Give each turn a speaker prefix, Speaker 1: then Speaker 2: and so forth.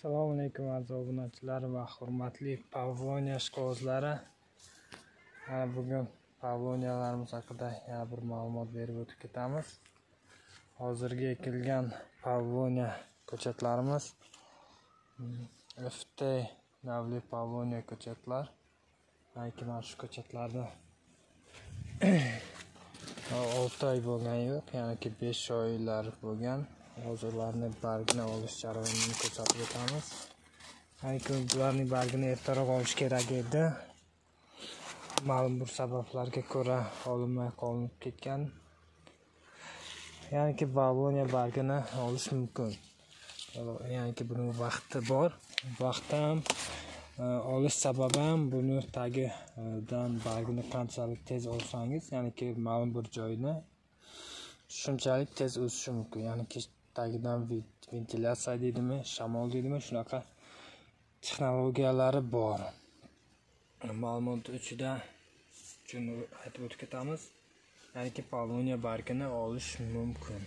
Speaker 1: Assalomu alaykum aziz obunachilar va hurmatli Pavloniya ishqibozlari. Mana bugun Pavloniyalarimiz haqida yana bir ma'lumot berib o'tib ketamiz. Hozirgi ekilgan Pavloniya ko'chatlarimiz FT navli Pavloniya ko'chatlar. Mana shu ko'chatlarni 6 oy bo'lgan yo'q, ya'ni 5 oylar bo'lgan. Hozir ularni bargini olish jarayonini ko'rsatib o'tamiz. Ya'ni bularning bargini ertaroq olish kerak edi. Ma'lum bir sabablarga ko'ra olinmay qolinib ketgan. Ya'ni Pavloniya bargini olish mumkin. Ya'ni buning vaqti bor. Vaqti ham olish sababi ham buni tagidan bargini qanchalik tez olsangiz, ya'ni ma'lum bir joyni shunchalik tez o'sishi mumkin. Ya'ni tagidan ventilyatsiya deydimi, shamol deydimi, shunaqa texnologiyalari bor. Ma'lumot ichida shuni aytib o'tib ketamiz. Ya'ni Pavloniya bargini olish mumkin.